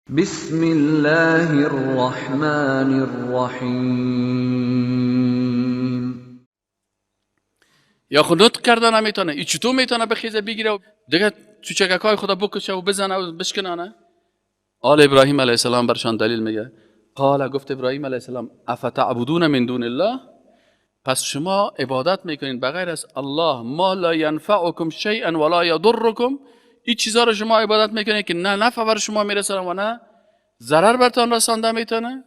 بسم الله الرحمن الرحیم. یا خود نطق کرده نمیتونه، ای چطور میتونه بخیزه بگیره دیگه چوچککای خدا بکشه و بزنه و بشکنانه؟ آل ابراهیم علیه السلام برشان دلیل میگه. قال، گفت ابراهیم علیه السلام افتعبدون من دون الله، پس شما عبادت میکنین بغیر از الله، ما لا ینفعکم شیئا ولا یضرکم، این چیزا رو شما عبادت میکنین که نه نفع بر شما میرسونه و نه ضرر برتان رسانده میتونه.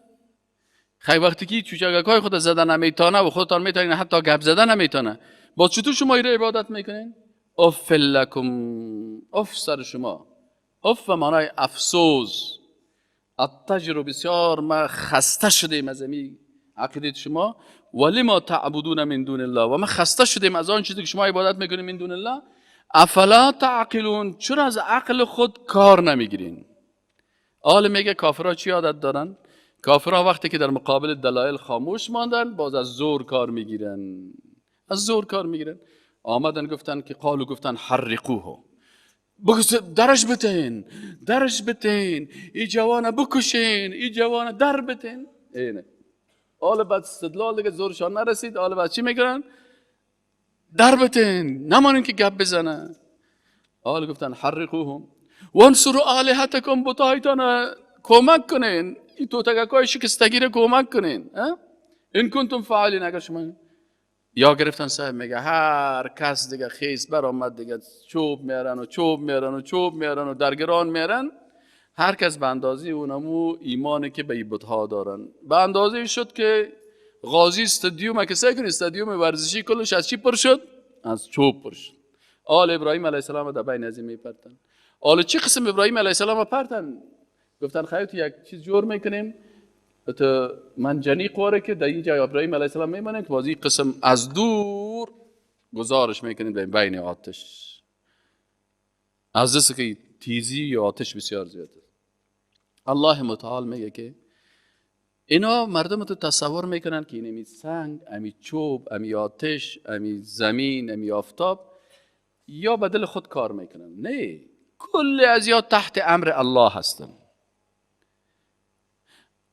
خیلی وقتی که چوچککای خود زده نمیتونه و خودتان میتونین حتی گپ زده نمیتونه، با چطور شما ایره عبادت میکنین؟ اف لکم، اف سر شما، اف معنای افسوس، التجر بسیار ما خسته شدیم از این عقیده شما، ولی ما تعبدون من دون الله، و ما خسته شدیم از آن چیزی که شما عبادت میکنین من دون الله. افلا تعقلون، چرا از عقل خود کار نمیگیرین؟ آل میگه کافرها چی عادت دارن؟ کافرها وقتی که در مقابل دلایل خاموش ماندن باز از زور کار میگیرن، از زور کار میگیرن. آمدن گفتن که قالو، گفتن حرقوه، درش بتین، درش بتین، ای جوانه بکشین، ای جوانه در بتین. اینه آل بعد استدلال دیگه زورشان نرسید. آل بعد چی میگن؟ در بتین، نمانین که گپ بزنه. آل گفتن حرقوهم وانصروا آلهتکم، بتایتان کمک کنین، این توتگکای شکستگی رو کمک کنین، این کنتم فاعلین، اگر شما یا گرفتن. صاحب میگه هر کس دیگه خیس برآمد دیگه، چوب میارن و چوب میارن و چوب میارن و درگران میارن، هر کس به اندازه اونمو ایمانی که به این بت‌ها دارن، به اندازه شد که غازی استادیوم که سعی کنی استادیوم ورزشی کلش از چی پر شد؟ از چوب پر شد. آل ابراهیم علیه السلام در بین از این میپرتن. آل چی قسم ابراهیم علیه السلام پرتن؟ گفتن خیر تو یک چیز جور میکنیم تو منجنیق واره که در اینجا ابراهیم علیه السلام میمونه که بازی قسم از دور گزارش میکنیم به بین آتش، از دست که تیزی یا آتش بسیار زیاد است. الله متعال میگه که اینا مردم تو تصور میکنن که این امی سنگ، امی چوب، امی آتش، امی زمین، امی آفتاب یا به دل خود کار میکنن. نه، کل از یا تحت امر الله هستن.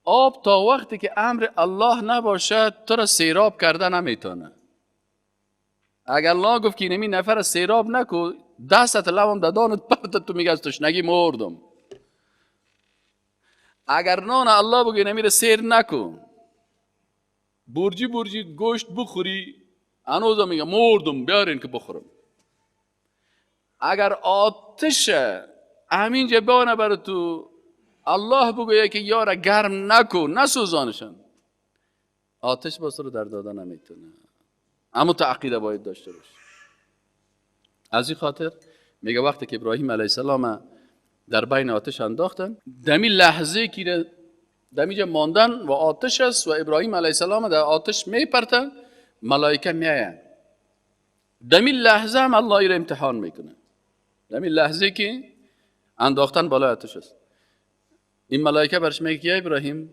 آب تا وقتی که امر الله نباشد تو را سیراب کرده نمیتونه. اگر الله گفت که اینمی نفر سیراب نکو، دستت لبم ددانت پرت، تو میگه از تشنگی مردم. اگر نان الله بگه اینمی را سیر نکو، برجی برجی گوشت بخوری، هنوزم میگه مردم بیارین که بخورم. اگر آتش همینجا بانه بر تو الله بگویه که یارا گرم نکو، نسوزانشان، آتش باز رو در دادن نمیتونه. اما تو عقیده باید داشته باش. از این خاطر میگه وقتی که ابراهیم علیه السلام در بین آتش انداختن، دمی لحظه که دمیجا ماندن و آتش است و ابراهیم علیه السلام در آتش میپرتن، ملائکه میاین. دمی لحظه هم الله را امتحان میکنه. دمی لحظه که انداختن بالای آتش است، این ملائکه برش میگه که ابراهیم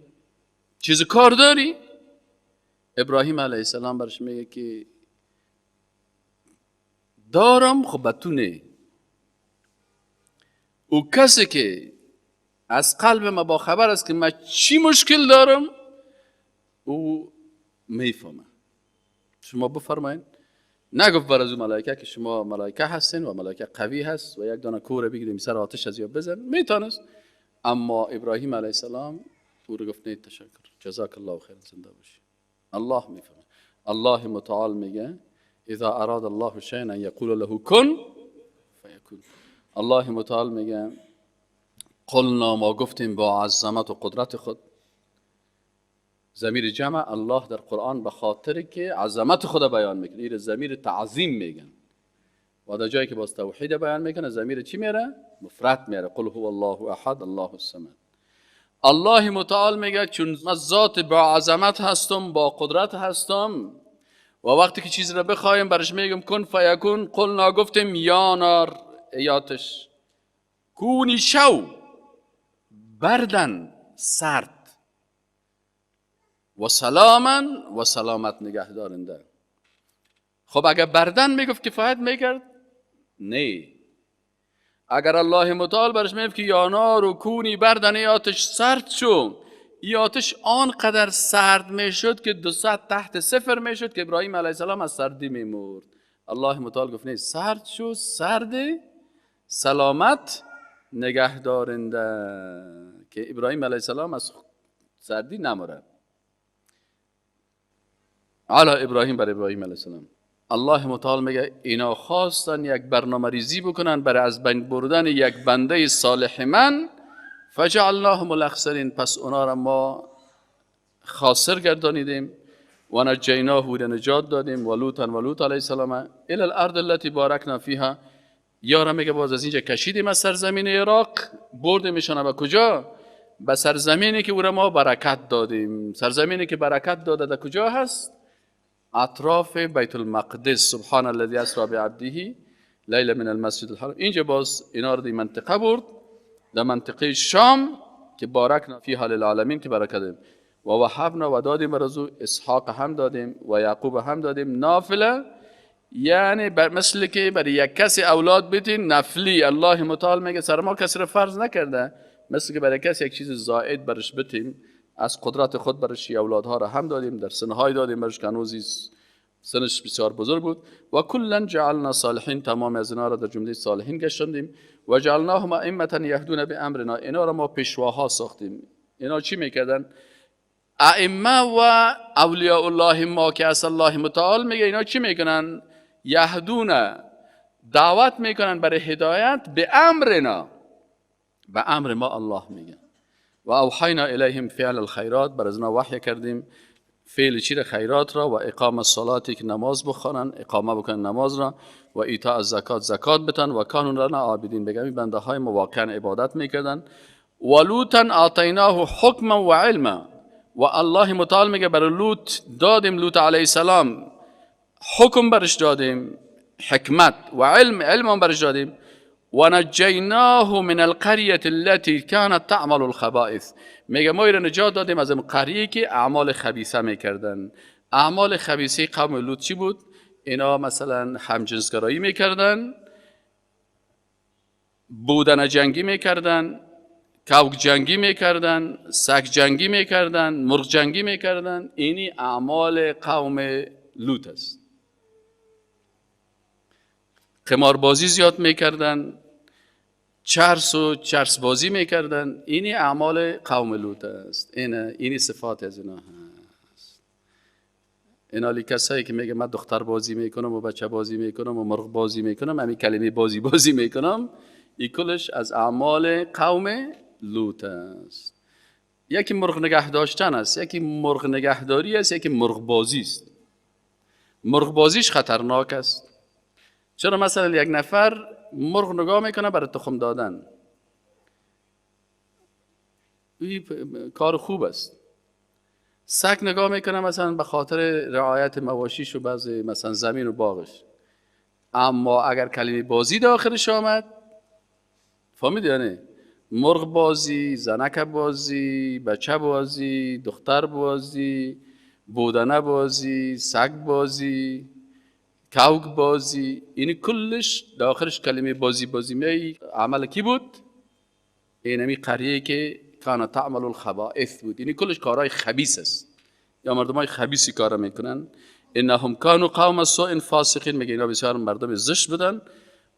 چیز کار داری؟ ابراهیم علیه السلام برش میگه که دارم، خب به تو نه. او کسی که از قلب ما با خبر است که من چی مشکل دارم، او میفهمه. شما بفرمایین. نگفت بر از او ملائکه که شما ملائکه هستین و ملائکه قوی هست و یک دانه کوره بگیریم سر آتش از یا بزن، میتونست. اما ابراهیم علیه السلام او رو گفت نه تشکر، جزاک الله خیر، زنده باشی. الله میفهمه. الله متعال میگه اذا اراد الله شیئا یقول له کن فیکون. الله متعال میگه قلنا، ما گفتیم با عظمت و قدرت خود. ضمیر جمع الله در قرآن به خاطر که عظمت خود بیان میکنه، این ضمیر تعظیم میگن. و در جایی که باز توحید بیان میکنه ضمیر چی میره؟ مفرد میره. قل هو الله احد الله الصمد. الله متعال میگه چون من ذات با عظمت هستم، با قدرت هستم، و وقتی که چیز را بخوایم برش میگم کن فیکون. قلنا گفتیم یا نار، ایاتش، کونی شو، بردن سرد، و سلاما و سلامت نگه دارنده. خب اگر بردن میگفت کفایت میکرد؟ نه. اگر الله متعال برش میگفت که یا نار کونی بردن، آتش سرد شو، ای آتش آنقدر سرد میشد که 200 تحت صفر میشد که ابراهیم علیه السلام از سردی میمرد. الله متعال گفت نه، سرد شو، سرد سلامت نگه دارنده، که ابراهیم علیه السلام از سردی نمره. علی ابراهیم، بر ابراهیم علیه السلام. الله متعال میگه اینا خواستن یک برنامه ریزی بکنن برای از بین بردن یک بنده صالح من، فجعلناهم الاخسرین، پس اونا را ما خاسر گردانیدیم، و نجیناه و نجات دادیم، و لوطا و لوط علیه السلام الی الارض التي بارکنا فیها. یارا میگه باز از اینجا کشیدیم از سرزمین عراق، بردیمشان به کجا؟ به سرزمینی که او را ما برکت دادیم. سرزمینی که برکت داده در کجا هست؟ اطراف بیت المقدس. سبحان الذي اسرا بعبده لیلا من المسجد الحرام. اینجا باز اینا رو در منطقه برد، در منطقه شام که بارکنا فیها للعالمین، که برکت دادیم. و وهبنا و دادیم بر او اسحاق هم دادیم و یعقوب هم دادیم نافله، یعنی مثل که برای یک کسی اولاد بدین نفلی. الله متعال میگه سر ما کسی رو فرض نکرده، مثل که برای کسی یک چیز زائد برش بتیم، از قدرت خود برش اولادها را هم دادیم، در سنهای دادیم برش که هنوز سنش بسیار بزرگ بود. و کلا جعلنا صالحین، تمام از اینا را در جمله صالحین گشتندیم. و جعلناهم ائمه یهدون بامرنا، اینا را ما پیشواها ساختیم. اینا چی میکردن؟ ائمه و اولیاء الله ما که از الله متعال میگه اینا چی میکنن؟ یهدون، دعوت میکنن برای هدایت به امرنا، به امر ما الله میگه. و اوحینا الیهم فعل الخیرات، بر از اینا وحی کردیم فعل چی؟ خیرات را، و اقام الصلاه که نماز بخوانن، اقامه بکنن نماز را، و ایتاء الزکات، زکات بتن، و کانوا لنا عابدین، بگم این بنده های ما واقعا عبادت میکردن. و لوطا آتیناه حکما و علما، و الله متعال میگه برای لوط دادیم، لوط علیه السلام حکم برش دادیم، حکمت و علم، علم برش دادیم. و نجیناه من القریه التي كانت تعمل الخبائث، میگه ما ایره نجات دادیم از این قریه که اعمال خبیثه میکردن. اعمال خبیثه قوم لوط چی بود؟ اینا مثلا همجنسگرایی میکردن، بودن جنگی میکردن، کوک جنگی میکردن، سگ جنگی میکردن، مرغ جنگی میکردن. اینی اعمال قوم لوط است. قماربازی زیاد میکردن، چرس و چرس بازی میکردن. اینی اعمال قوم لوط است. اینی صفات از اینا هست. اینا کسایی که میگه من دختر بازی میکنم و بچه بازی میکنم و مرغ بازی میکنم، همین کلمه بازی بازی میکنم، این کلش از اعمال قوم لوط است. یکی مرغ نگه داشتن است، یکی مرغ نگهداری است، یکی مرغ بازی است. مرغ بازیش خطرناک است. چرا؟ مثلا یک نفر مرغ نگاه میکنه برای تخم دادن، این کار خوب است. سگ نگاه میکنه مثلا به خاطر رعایت مواشیش و بعضی مثلا زمین و باغش. اما اگر کلمه بازی داخلش آمد، فهمیدی؟ یعنی مرغ بازی، زنک بازی، بچه بازی، دختر بازی، بودنه بازی، سگ بازی، کوک بازی، این کلش داخلش کلمه بازی بازی می عمل کی بود؟ اینمی قریه که کان تعمل الخبائث بود. این کلش کارهای خبیث است، یا مردمای خبیثی کار میکنن. انهم کانوا قوم سوء فاسقین، میگه اینا بسیار مردم زشت بودن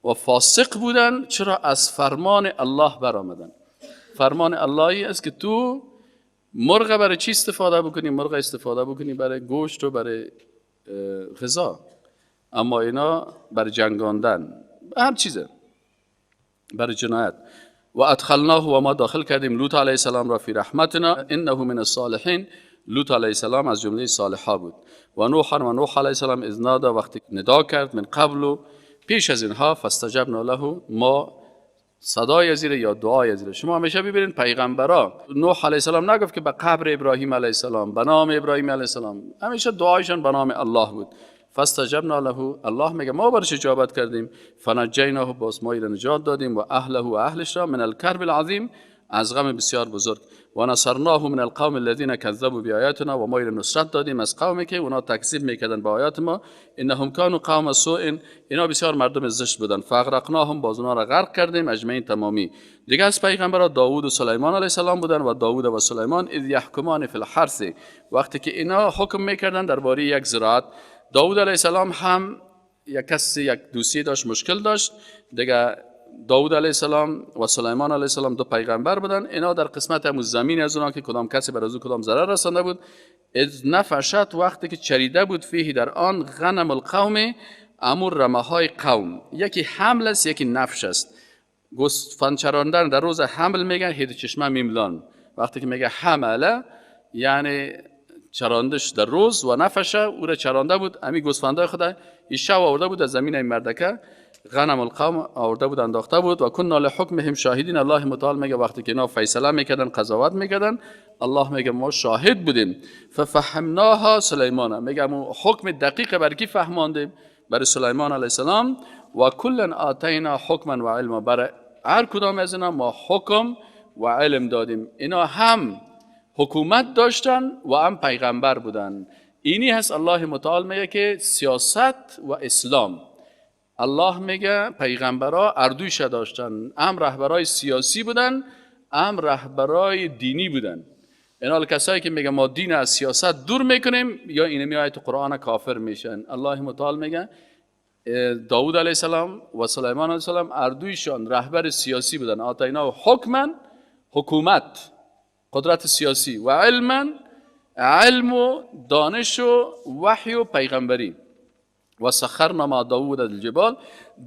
و فاسق بودن. چرا؟ از فرمان الله برآمدن. فرمان اللهی است که تو مرغ برای چی استفاده بکنی؟ مرغ استفاده بکنی برای گوشت و برای غذا، اما اینا برای جنگاندن، هم چیزه، برای جنایت. و ادخلناه، و ما داخل کردیم لوط علیه السلام را، فی رحمتنا انه من الصالحین. لوط علیه السلام از جمله صالحا بود. و نوح، و نوح علیه السلام اذ نادی، وقتی ندا کرد، من قبل، پیش از اینها، فاستجبنا له، ما صدای زیر یا دعای زیر. شما همیشه ببینید پیغمبرا، نوح علیه السلام نگفت که به قبر ابراهیم علیه السلام، به نام ابراهیم علیه السلام، همیشه دعایشان به نام الله بود. فاستجبنا له، الله میگه ما برش اجابت کردیم. فنجیناه، باز ما را نجات دادیم، و اهله و اهلش را، من الکرب العظیم، از غم بسیار بزرگ. و نصرناه من القوم الذين كذبوا بآیاتنا، و ما نصرت دادیم از قومی که اونا تکذیب میکردن با آیات ما. انهم كانوا قوم سوء، اینا بسیار مردم زشت بودن. فاغرقناهم، باز اونا را غرق کردیم اجمعین تمامی. دیگه از پیغمبران داوود و سلیمان علیه السلام بودن. و داوود و سلیمان اذ یحکمان فی الحرث، وقتی که اینا حکم میکردن درباره یک زراعت. داوود علیه السلام هم یک کسی یک دوسیه داشت، مشکل داشت. دیگه داوود علیه السلام و سلیمان علیه السلام دو پیغمبر بودن. اینا در قسمت همون زمین از اونا که کدام کسی بر از او کدام ضرر رسانده بود. اذ نفشت، وقتی که چریده بود، فیه در آن، غنم القوم، امور رمه های قوم. یکی حمل است یکی نفش است. گوسفند چراندن در روز حمل میگن هید چشمه میملان. وقتی که میگه حمله یعنی چراندش در روز، و نفشه او را چرانده بود. امی گوسفندای خدا این شب آورده بود از زمین این مردکه، غنم القوم آورده بود انداخته بود. و کنا لحکمهم شاهدین، الله متعال میگه وقتی که اینا فیصله میکردن قضاوت میکردن، الله میگه ما شاهد بودیم. ففهمناها سلیمان، میگه ما حکم دقیق بر کی فهماندیم؟ برای سلیمان علیه السلام. و کلا آتینا حکما و علما، برای هر کدام از اینا ما حکم و علم دادیم. اینا هم حکومت داشتن و هم پیغمبر بودن. اینی هست الله متعال میگه که سیاست و اسلام. الله میگه پیغمبرا اردویش داشتن، هم رهبرای سیاسی بودن هم رهبرای دینی بودن. اینا کسایی که میگه ما دین از سیاست دور میکنیم یا اینه میآید تو قرآن کافر میشن. الله متعال میگه داوود علیه السلام و سلیمان علیه السلام اردویشان رهبر سیاسی بودن. آتینا حکما، حکومت، قدرت سیاسی، و علما، علم و دانش و وحی و پیغمبری. و سخرنا مع داوود الجبال،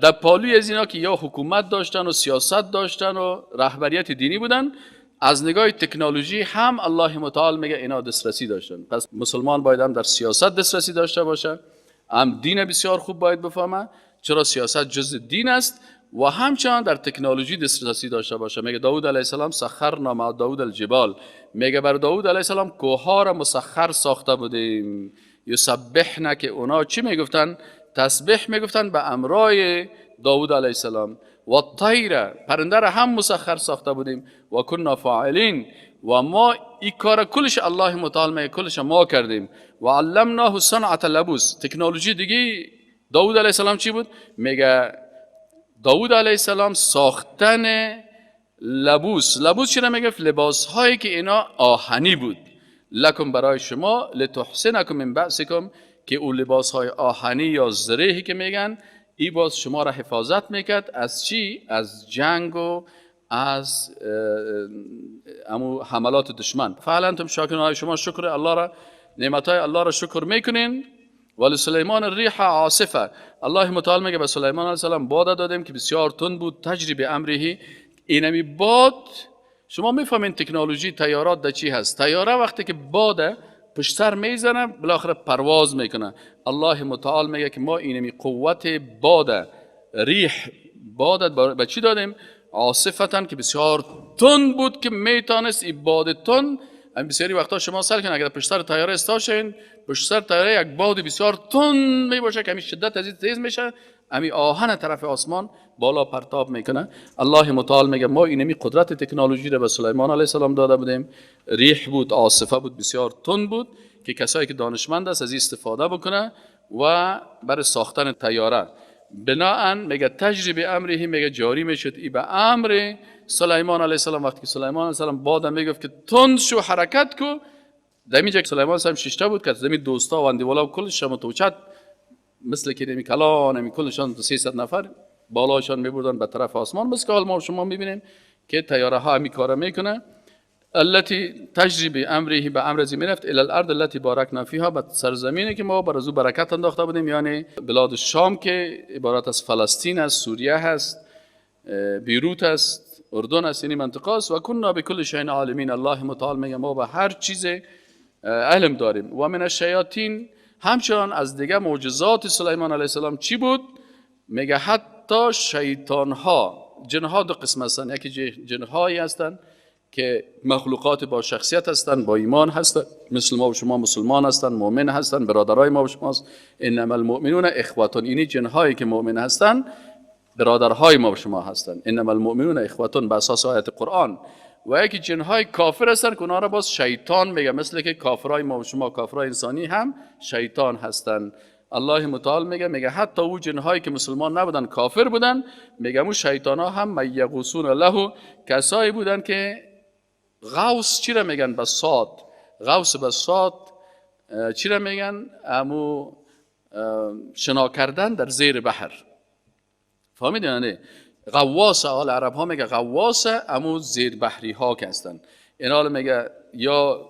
در پالوی از اینا که یا حکومت داشتن و سیاست داشتن و رهبریت دینی بودن، از نگاه تکنولوژی هم الله متعال میگه اینا دسترسی داشتن. پس مسلمان باید هم در سیاست دسترسی داشته باشه، هم دین بسیار خوب باید بفهمه، چرا سیاست جز دین است، و همچنان در تکنولوژی دسترسی داشته باشه. میگه داوود علیه السلام سخرنا مع داوود الجبال، میگه بر داوود علیه السلام کوه‌ها را مسخر ساخته بودیم. یسبحن، که اونا چی میگفتن؟ تسبیح میگفتن به امرای داوود علیه السلام. و الطیر، پرنده را هم مسخر ساخته بودیم. و کنا فاعلین، و ما این کار کلش الله متعال میگه کلش ما کردیم. و علمناه صنعت لبوس، تکنولوژی دیگه داوود علیه السلام چی بود؟ میگه داوود علیه السلام ساختن لبوس. لبوس چرا میگه؟ لباس هایی که اینا آهنی بود. لکم، برای شما، لتحسنکم من بأسکم، که او لباس های آهنی یا زرهی که میگن ای باز شما را حفاظت میکرد از چی؟ از جنگ و از امو حملات دشمن. فعلا انتم شاکرون، شما شکر الله را، نعمت های الله را شکر میکنین. ولی سلیمان الریح عاصفه، الله متعال میگه به سلیمان علیه السلام باد دادیم که بسیار تند بود. تجری به امرهی، اینمی باد شما میفهمین تکنولوژی طیارات در چی هست. طیاره وقتی که باد پشت سر میزنه بالاخره پرواز میکنه. الله متعال میگه که ما اینمی قوت باد، ریح باد به چی دادیم؟ عاصفتن، که بسیار تند بود که میتانست این باد تند. بسیاری وقتا شما سر کن اگر پشت سر طیاره استاشین، پشت سر طیاره یک باد بسیار تند میباشه که همین شدت از این تیز میشه، همین آهن طرف آسمان بالا پرتاب میکنه. الله متعال میگه ما اینمی قدرت تکنولوژی رو به سلیمان علیه السلام داده بودیم. ریح بود، عاصفه بود، بسیار تند بود که کسایی که دانشمند است از این استفاده بکنه و برای ساختن طیاره. بناهن میگه تجری به امره، میگه جاری میشد ای به امر سلیمان علیه السلام. وقتی که سلیمان علیه السلام بادم میگفت که تند شو حرکت کو، در اینجا که سلیمان علیه السلام ششته بود که زمین دوستا و اندیوالا و کلش متوچد مثل که نمی کلان نمی کلشان 300 نفر بالاشان میبردن به طرف آسمان، مثل که حال ما شما میبینیم که طیاره ها همی کار میکنه. التي تجری به امره، به امر ازی میرفت، الی الارض التي بارکنا فیها، به سرزمینی که ما بر از او برکت انداخته بودیم، یعنی بلاد شام که عبارت از فلسطین است، سوریه هست، بیروت است، اردن است، یعنی منطقه است. و کنا بکل شیء عالمین، الله متعال میگه ما به هر چیز علم داریم. و من الشیاطین، همچنان از دیگه معجزات سلیمان علیه السلام چی بود؟ میگه حتی شیطان ها، جن ها دو قسم هستن، یکی جن هایی هستن که مخلوقات با شخصیت هستند، با ایمان هستند، مثل ما و شما مسلمان هستند، مؤمن هستند، برادرای ما و شماست. انما المؤمنون اخوتون. اینی جنهایی که مؤمن هستند برادرهای ما و شما هستند. انما المؤمنون اخوتون، به اساس آیت قرآن. و یکی جنهای کافر هستن که اونها را باز شیطان میگه، مثل که کافرای ما و شما، کافرای انسانی هم شیطان هستن. الله متعال میگه حتی او جنهایی که مسلمان نبودن، کافر بودن، میگه او شیطان ها هم یغوصون له، کسایی بودن که غوص چی را میگن؟ به صاد، غوص به صاد چی را میگن؟ امو شنا کردن در زیر بحر. فهمیدین نه؟ غواصه، حال عرب ها میگه غواصه، امو زیر بحری ها که هستن. اینا میگه یا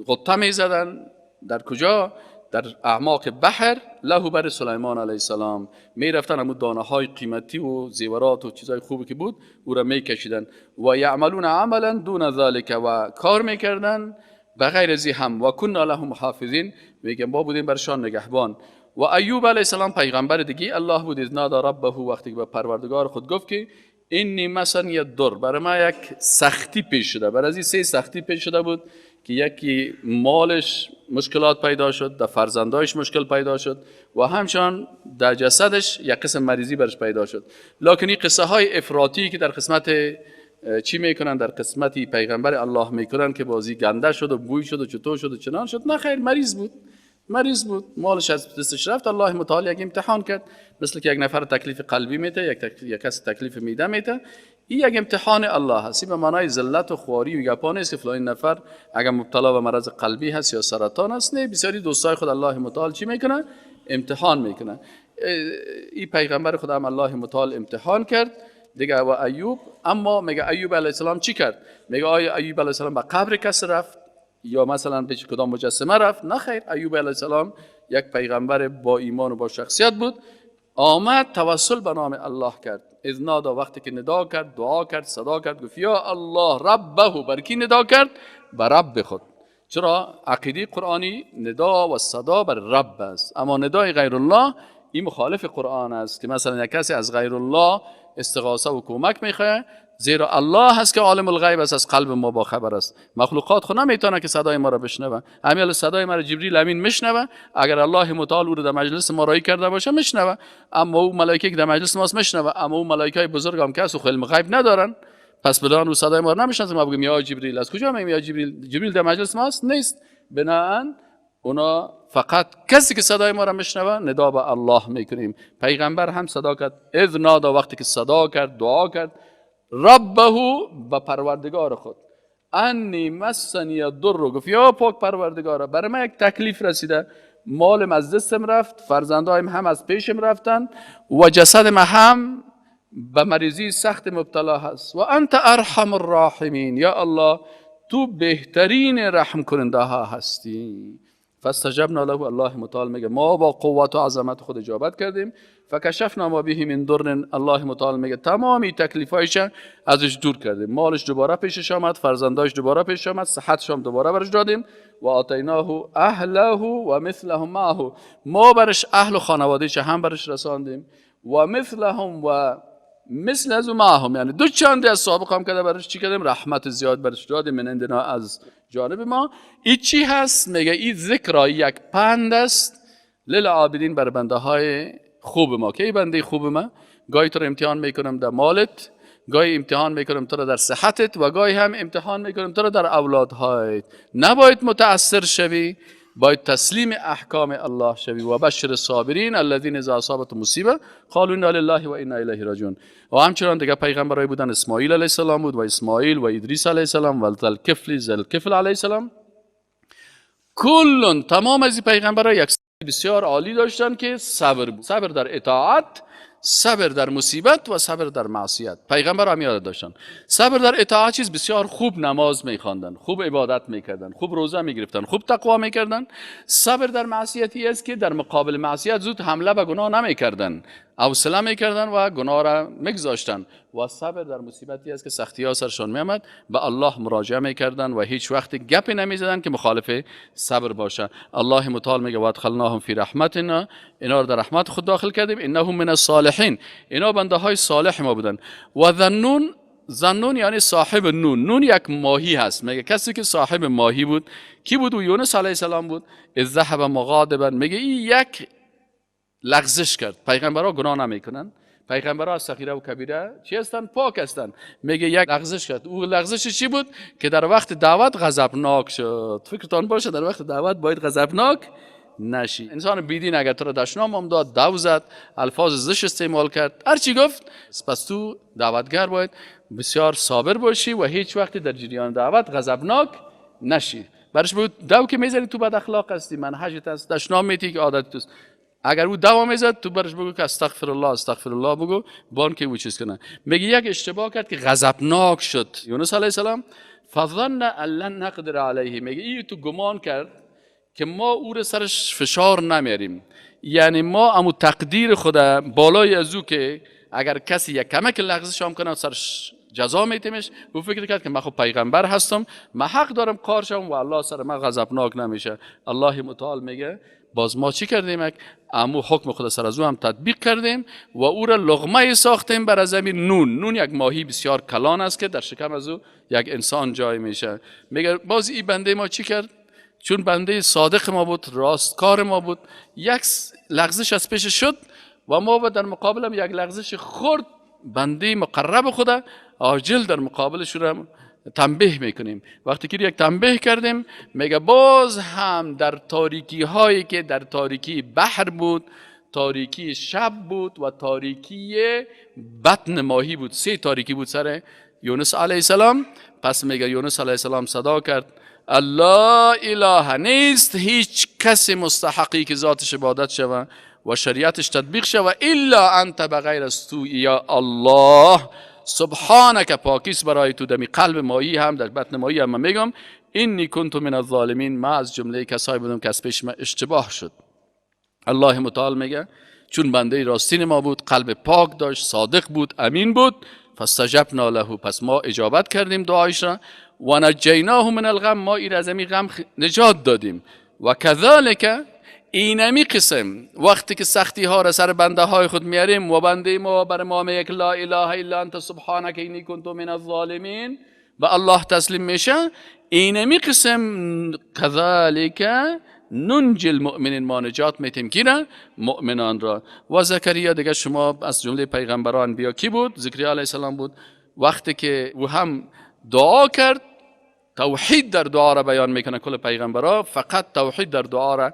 غطه میزدن در کجا؟ در اعماق بحر. له بر سلیمان علیه السلام میرفتن، امو دانه های قیمتی و زیورات و چیزای خوبی که بود او را میکشیدن. و یعملون عملا دون ذلک، و کار میکردن بغیر از هم. و کنا لهم حافظین، میگن با بودیم برشان نگهبان. و ایوب علیه السلام پیغمبر دیگه الله بود، اذ نادی ربه، وقتی که به پروردگار خود گفت که انی مسنی الضر، برای ما یک سختی پیش شده. برای از این سه سختی پیش شده بود که یکی مالش مشکلات پیدا شد، در فرزندایش مشکل پیدا شد، و همچنان در جسدش یک قسم مریضی برش پیدا شد. لکن این قصه های افراطی که در قسمت چی میکنن، در قسمتی پیغمبر الله میکنن که بازی گنده شد و بوی شد و چطور شد و چنان شد، نه خیر، مریض بود، مریض بود، مالش از دستش رفت. الله متعال یک امتحان کرد، مثل که یک نفر تکلیف قلبی میده، یک کس تکلیف میده میده، این یک امتحان الله هست. این به معنای ذلت و خواری و گپا نیست که فلان نفر اگر مبتلا به مرض قلبی هست یا سرطان هست. نه، بسیاری دوستای خود الله متعال چی میکنه؟ امتحان میکنه. این پیغمبر خدا هم الله متعال امتحان کرد دیگه. و ایوب، اما میگه ایوب علیه السلام چی کرد؟ میگه آیا ایوب علیه السلام به قبر کس رفت یا مثلا به کدام مجسمه رفت؟ نه خیر، ایوب علیه السلام یک پیغمبر با ایمان و با شخصیت بود، آمد توسل به نام الله کرد. اذ نادا، وقتی که ندا کرد، دعا کرد، صدا کرد، گفت یا الله ربه. بر کی ندا کرد؟ بر رب خود. چرا؟ عقیده قرآنی ندا و صدا بر رب است، اما ندای غیر الله این مخالف قرآن است که مثلا یک کسی از غیر الله استغاثه و کمک میخواه، زیرا الله هست که عالم الغیب است، از قلب ما با خبر است. مخلوقات خود نمیتونه که صدای ما را بشنوه. همین صدای ما را جبریل امین میشنوه، اگر الله متعال او را در مجلس ما رای کرده باشه میشنوه، اما او ملائکه که در مجلس ماست میشنوه، اما او ملائکه های بزرگ هم که اصلا علم غیب ندارن، پس بدان او صدای ما را نمیشنوه. ما بگیم یا جبریل، از کجا میگیم یا جبریل؟ جبریل در مجلس ماست نیست. بناهن اونا فقط کسی که صدای ما را میشنوه ندا به الله میکنیم. پیغمبر هم صدا کرد، اذ نادا، وقتی که صدا کرد، دعا کرد، ربه، به پروردگار خود، انی مسنی الضر، گفت یا پاک پروردگارا، برای من یک تکلیف رسیده، مالم از دستم رفت، فرزندایم هم از پیشم رفتن، و جسد من هم به مریضی سخت مبتلا هست، و انت ارحم الراحمین، یا الله تو بهترین رحم کننده ها هستی. فاستجبنا له، الله متعال میگه ما با قوت و عظمت خود اجابت کردیم. فکشفنا ما به من ضر، الله متعال میگه تمامی تکلیفایش ازش دور کردیم، مالش دوباره پیشش آمد، فرزنداش دوباره پیشش آمد، صحتش هم دوباره برش دادیم. و آتیناه اهله و مثلهم معه، ما برش اهل و خانوادهش هم برش رساندیم، و مثلهم و مثل از معهم، یعنی دو چند از سابق هم کرده برش چی کردیم؟ رحمت زیاد برش دادیم، من عندنا، از جانب ما. این چی هست؟ میگه این ذکر یک پند است للعابدین، بر بنده های خوب ما. که ای بنده خوب ما، گاهی تو رو امتحان میکنم در مالت، گاهی امتحان میکنم تو رو در صحتت، و گاهی هم امتحان میکنم تو رو در اولادهایت. نباید متاثر شوی، باید تسلیم احکام الله شوی. و بشر الصابرین الذین اذا اصابتهم مصیبه قالوا انا لله و انا الیه راجعون. و همچنان دیگه پیغمبرای بودن، اسماعیل علیه السلام بود، و اسماعیل و ادریس علیه السلام و ذوالکفل، ذوالکفل علیه السلام. کلن، تمام از این پیغمبرای یک بسیار عالی داشتن که صبر بود، صبر در اطاعت، صبر در مصیبت و صبر در معصیت. پیغمبر هم یاد داشتن صبر در اطاعت چیز بسیار خوب، نماز میخواندن، خوب عبادت میکردن، خوب روزه میگرفتن، خوب تقوا میکردن. صبر در معصیتی است که در مقابل معصیت زود حمله به گناه نمیکردن، حوصله میکردن و گناه را میگذاشتن. و صبر در مصیبتی است که سختی ها سرشان میآمد، به الله مراجعه میکردن و هیچ وقت گپی نمیزدن که مخالف صبر باشه. الله متعال میگه وادخلناهم فی رحمتنا، اینا رو در رحمت خود داخل کردیم، انهم من الصالحین، اینا بنده های صالح ما بودن. و ذنون، ذنون یعنی صاحب نون، نون یک ماهی هست. میگه کسی که صاحب ماهی بود کی بود؟ و یونس علیه السلام بود. اذ ذهب مغاضبا، میگه این یک لغزش کرد. پیغمبرها گناه نمیکنن، پیغمبرها از صغیره و کبیره چی هستن؟ پاک هستن. میگه یک لغزش کرد. او لغزش چی بود؟ که در وقت دعوت غضبناک شد. فکرتان باشه در وقت دعوت باید غضبناک نشی. انسان بیدین اگر تو را دشنام هم داد، دو زد، الفاظ زشت استعمال کرد، هر چی گفت، پس تو دعوتگر باید بسیار صابر باشی و هیچ وقتی در جریان دعوت غضبناک نشی. برش بود دو که میزنی تو بد اخلاق هستی، منهجت است، دشنام میتی که عادت توست. اگر او دوا میزد تو برش بگو که استغفر الله استغفر الله بگو، بان که او چیز کنه. میگه یک اشتباه کرد که غضبناک شد یونس علیه السلام. فظن ان لن نقدر علیه، میگه ای تو گمان کرد که ما او رو سرش فشار نمیاریم، یعنی ما امو تقدیر خود بالای از او که اگر کسی یک کمک لغزش هم کنه سرش جزا میتیمش. او فکر کرد که من خب پیغمبر هستم، من حق دارم کار شم و الله سر من غضبناک نمیشه. الله متعال میگه باز ما چی کردیم؟ امو حکم خود سر از او هم تطبیق کردیم و او را لقمه ساختیم بر زمین. نون، نون یک ماهی بسیار کلان است که در شکم از او یک انسان جای میشه. میگه باز این بنده ما چی کرد؟ چون بنده صادق ما بود، راستکار ما بود، یک لغزش از پیش شد و ما در مقابلم یک لغزش خورد، بنده مقرب خود عاجل در مقابلش رو تنبیه میکنیم. وقتی که یک تنبیه کردیم، میگه باز هم در تاریکی هایی که در تاریکی بحر بود، تاریکی شب بود و تاریکی بطن ماهی بود، سه تاریکی بود سر یونس علیه السلام. پس میگه یونس علیه السلام صدا کرد الله اله نیست هیچ کسی مستحقی که ذاتش عبادت شود و شریعتش تطبیق شود الا انت، بغیر از تو یا الله، سبحانک، پاکیس برای تو. دمی قلب ماهی هم در بطن ماهی هم من میگم انی کنت من الظالمین، ما از جمله کسایی بودم که از پیش ما اشتباه شد. الله متعال میگه چون بنده راستین ما بود، قلب پاک داشت، صادق بود، امین بود، فاستجبنا له، پس ما اجابت کردیم دعایش را، و نجیناه من الغم، ما ایر از امی غم نجات دادیم. و کذالک، اینمی قسم وقتی که سختی ها را سر بنده های خود میاریم و بنده ما بر ما میگه لا اله الا انت سبحانک انی کنت من الظالمین و الله تسلیم میشه، اینمی قسم کذالک ننجی المؤمنین، ما نجات میتیم کی را؟ مؤمنان را. و زکریا دیگه شما از جمله پیغمبران بیا کی بود؟ زکریا علیه السلام بود. وقتی که او هم دعا کرد، توحید در دعا را بیان میکنه. کل پیغمبرا فقط توحید در دعا را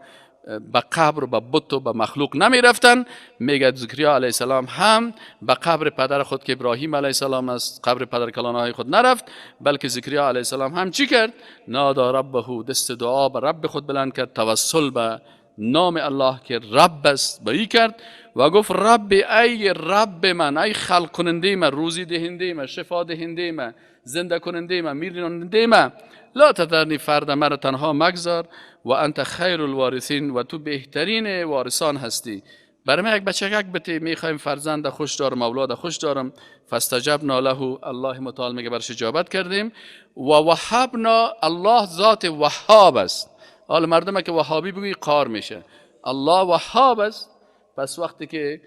به قبر و به بت و به مخلوق نمی رفتن. میگه زکریا علیه السلام هم به قبر پدر خود که ابراهیم علیه السلام است، قبر پدر کلانهای خود نرفت، بلکه زکریا علیه السلام هم چی کرد؟ نادا ربه، دست دعا به رب خود بلند کرد، توسل به نام الله که رب است به ای کرد و گفت رب، ای رب من، ای خلق کننده من، روزی دهنده من، شفا دهنده من، زنده کننده من، میراننده من، لا تذرنی فردا، مرا تنها مگذار، و انت خیر الوارثین، و تو بهترین وارثان هستی. برای من یک بچگک بده، میخوایم فرزند خوش دارم، اولاد خوش دارم. فاستجبنا له، الله متعال میگه برش اجابت کردیم. و وهبنا، الله ذات وهاب است. حال مردم که وهابی بگویی قار میشه. الله وهاب است. پس وقتی که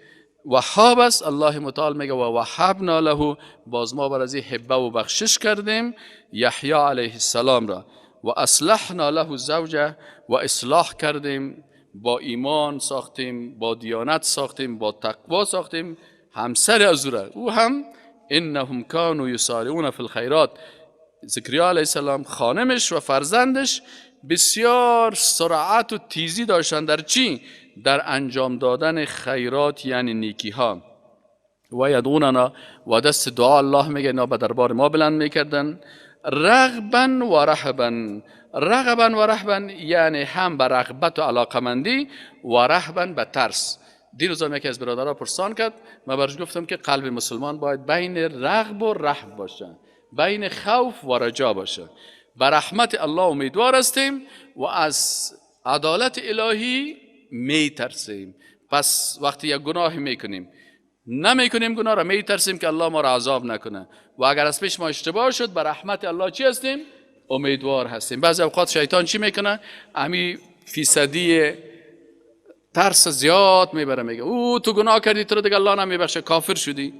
وهاب است، الله متعال میگه و وهبنا له، باز ما بر از هبه و بخشش کردیم یحیی علیه السلام را، و اصلحنا له زوجه، و اصلاح کردیم، با ایمان ساختیم، با دیانت ساختیم، با تقوا ساختیم همسر از او را. او هم انهم کانوا یسارعون فی الخیرات. زکریا علیه السلام خانمش و فرزندش بسیار سرعت و تیزی داشتن در چی؟ در انجام دادن خیرات، یعنی نیکی ها. و یدعوننا، و دست دعا الله میگه اینا به دربار ما بلند میکردن. رغبا و رهبا، رغبا و رهبا یعنی هم به رغبت و علاقمندی و رهبا به ترس. دیروز هم یکی از برادرها پرسان کرد، من برش گفتم که قلب مسلمان باید بین رغب و رهب باشه، بین خوف و رجا باشه. به رحمت الله امیدوار هستیم و از عدالت الهی میترسیم. پس وقتی یک گناه میکنیم، نمیکنیم گناه را، میترسیم که الله ما را عذاب نکنه، و اگر از پیش ما اشتباه شد به رحمت الله چی هستیم؟ امیدوار هستیم. بعضی اوقات شیطان چی میکنه؟ امی فیصدی ترس زیاد میبره، میگه او تو گناه کردی، تو رو دیگه الله نمیبخشه، کافر شدی.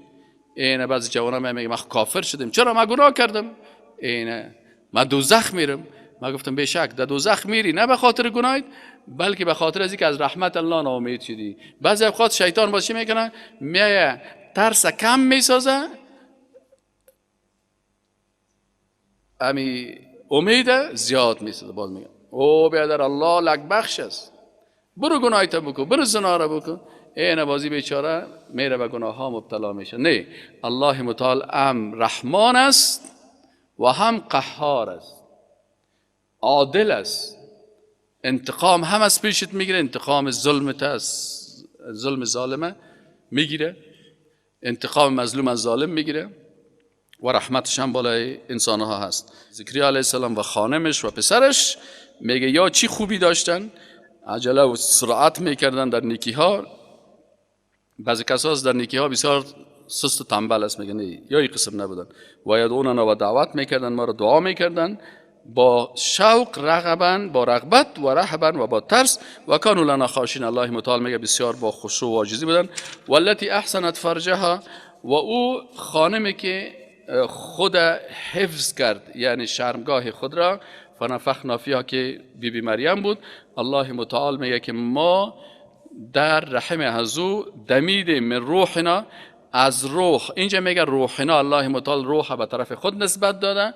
اینه بعضی جوانان میگه من کافر شدیم، چرا؟ من گناه کردم، اینه من دوزخ میرم. من گفتم بیشک در دوزخ میری، نه به خاطر گناهت، بلکه به خاطر از اینکه از رحمت الله ناامید شدی. بعضی اوقات شیطان باز چی میکنه؟ میایه ترس کم میسازه، امی امید زیاد میسازه. باز میگه او بیادر الله لک بخش است، برو گناهی تا بکن، برو زنا را بکن. این بازی بیچاره میره به گناه ها مبتلا میشه. نه، الله متعال هم رحمان است و هم قهار است، عادل است، انتقام هم از پیشت میگیره، انتقام ظلمت است، ظلم ظالمه میگیره، انتقام مظلوم از ظالم میگیره و رحمتش هم بالای انسان ها هست. زکریا علیه السلام و خانمش و پسرش میگه یا چی خوبی داشتن، عجله و سرعت میکردن در نیکی ها. بعضی کسا در نیکی ها بسیار سست و تنبل است، میگه نه یا این قسم نبودن. و یدعوننا و دعوت میکردن، ما رو دعا میکردن با شوق، رغبا، با رغبت و رهبا و با ترس. و کانوا لنا خاشعین، الله متعال میگه بسیار با خشوع و عاجزی بودن. والتی احسنت فرجها، و او خانمی که خود حفظ کرد، یعنی شرمگاه خود را، فنفخنا فیها که بی بی مریم بود. الله متعال میگه که ما در رحم از او دمید من روحنا، از روح. اینجا میگه روحنا، الله متعال روح به طرف خود نسبت داده،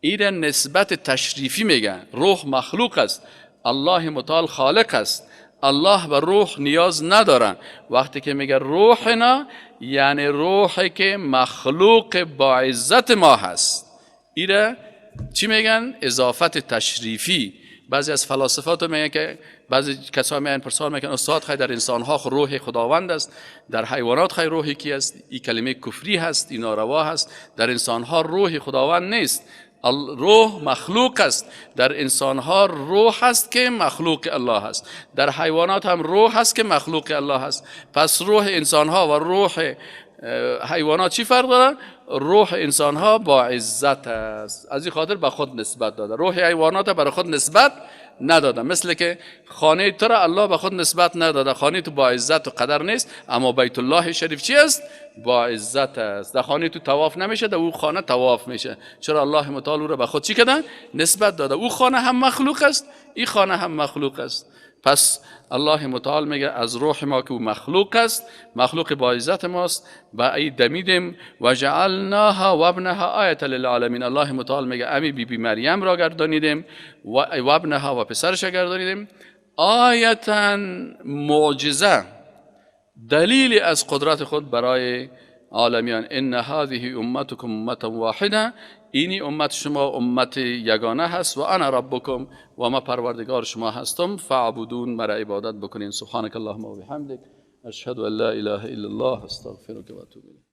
ایره نسبت تشریفی میگه. روح مخلوق است، الله متعال خالق است، الله به روح نیاز نداره. وقتی که میگه روحنا یعنی روحی که مخلوق با عزت ما هست. ایره چی میگن؟ اضافت تشریفی. بعضی از فلاسفات میگن که بعضی کسا میگن پرسان میگن استاد خیر در انسان ها روح خداوند است، در حیوانات خیر روحی کی است؟ این کلمه کفری هست، این ناروا هست. در انسان ها روح خداوند نیست، روح مخلوق است. در انسان ها روح هست که مخلوق الله هست، در حیوانات هم روح هست که مخلوق الله هست. پس روح انسان ها و روح حیوانات چی فرق داره؟ روح انسان ها با عزت است، از این خاطر به خود نسبت داده. روح حیوانات برای خود نسبت نداده، مثل که خانه تو را الله به خود نسبت نداده، خانه تو با عزت و قدر نیست، اما بیت الله شریف چی است؟ با عزت است. در خانه تو طواف نمیشه، در او خانه طواف میشه. چرا الله متعال او را به خود چی کردن؟ نسبت داده. او خانه هم مخلوق است، این خانه هم مخلوق است. پس الله متعال میگه از روح ما که او مخلوق است، مخلوق با عزت ماست، با ای دمیدیم. و جعلناها و ابنها آیه للعالمین. الله متعال میگه امی بی بی مریم را گردانیدیم و ابنها و پسرش گردانیدیم، آیتا معجزه، دلیل از قدرت خود برای عالمیان. ان هذه امتکم امه واحده، اینی امت شما امت یگانه هست، و انا ربکم، و ما پروردگار شما هستم، فاعبدون، مرا عبادت بکنین. سبحانك اللهم و بحمدک، اشهد ان لا اله الا الله، استغفرک و اتوب الیک.